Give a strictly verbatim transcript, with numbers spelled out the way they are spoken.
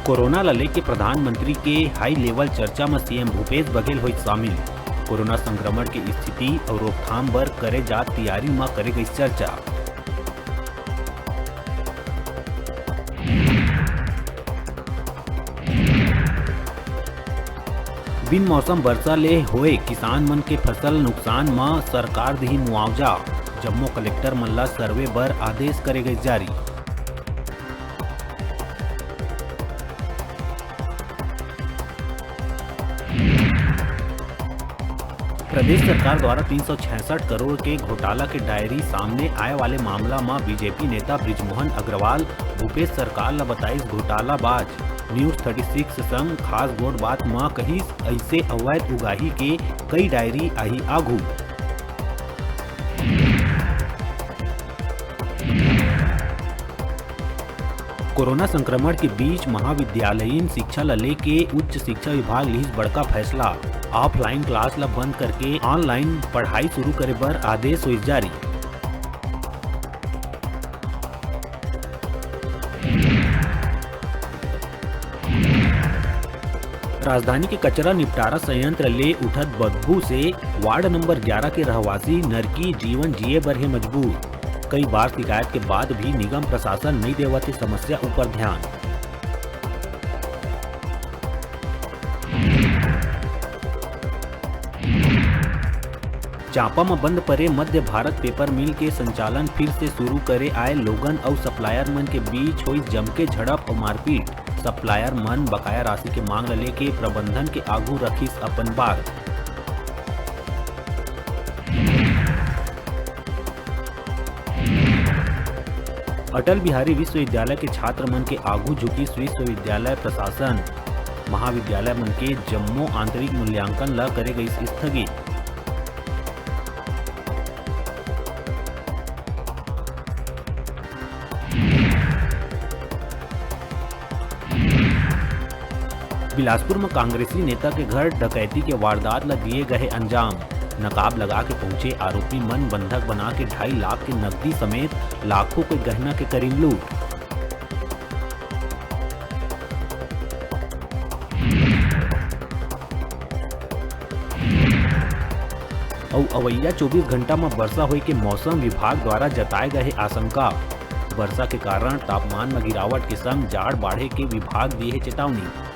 Corona ल लेके प्रधानमंत्री के हाई लेवल चर्चा म सीएम भूपेश बघेल होइस शामिल। कोरोना संक्रमण के स्थिति अउ रोकथाम बर करे जात तियारी म करे गइस चर्चा। बिन मौसम बरसा ले होए किसान मन के फसल नुकसान म सरकार दिही मुआवजा। जम्मो कलेक्टर मन ल सर्वे बर आदेश करे गइस जारी। प्रदेश सरकार द्वारा तीन सौ छियासठ करोड़ के घोटाला के डायरी सामने आए वाले मामला म बीजेपी नेता बृजमोहन अग्रवाल भूपेश सरकार ल बताइस घोटालाबाज। न्यूज थर्टी सिक्स संग खास गोठ बात म कहिस, अइसे अवैध उगाही के कई डायरी आही आघू। कोरोना संक्रमण के बीच महाविद्यालयीन शिक्षा ल लेके उच्च शिक्षा विभाग लिहिस बड़का फैसला। ऑफलाइन क्लास ल बंद करके ऑनलाइन पढ़ाई शुरू करे बर आदेश होइस जारी। राजधानी के कचरा निपटारा संयंत्र ले उठत बदबू से वार्ड नंबर ग्यारह के रहवासी नरकी जीवन जिए बर हे मजबूर। कई बार शिकायत के बाद भी निगम प्रशासन नइ देवत हे समस्या ऊपर ध्यान। चांपा म बंद परे मध्य भारत पेपर मिल के संचालन फिर से शुरू करे आए लोगन अउ सप्लायर मन के बीच होइस जमके झड़प अउ मारपीट। सप्लायर मन बकाया राशि के मांग ल लेके प्रबंधन के आगू रखिस अपन बात। अटल बिहारी विश्वविद्यालय के छात्र मन के आगू झुकिस विश्वविद्यालय प्रशासन। महाविद्यालय मन के जम्मो आंतरिक मूल्यांकन ल करे गइस स्थगित। बिलासपुर म कांग्रेसी नेता के घर डकैती के वारदात ल दिए गए अंजाम। नकाब लगा के पहुंचे आरोपी मन बंधक बना के ढाई लाख के नकदी समेत लाखों के गहना के करीन लूट। अउ अवइया चौबीस घंटा म बरसा होए के मौसम विभाग द्वारा जताए गए हे आशंका। बरसा के कारण तापमान म गिरावट के संग जाड़ बाढ़े के विभाग दिए हे चेतावनी।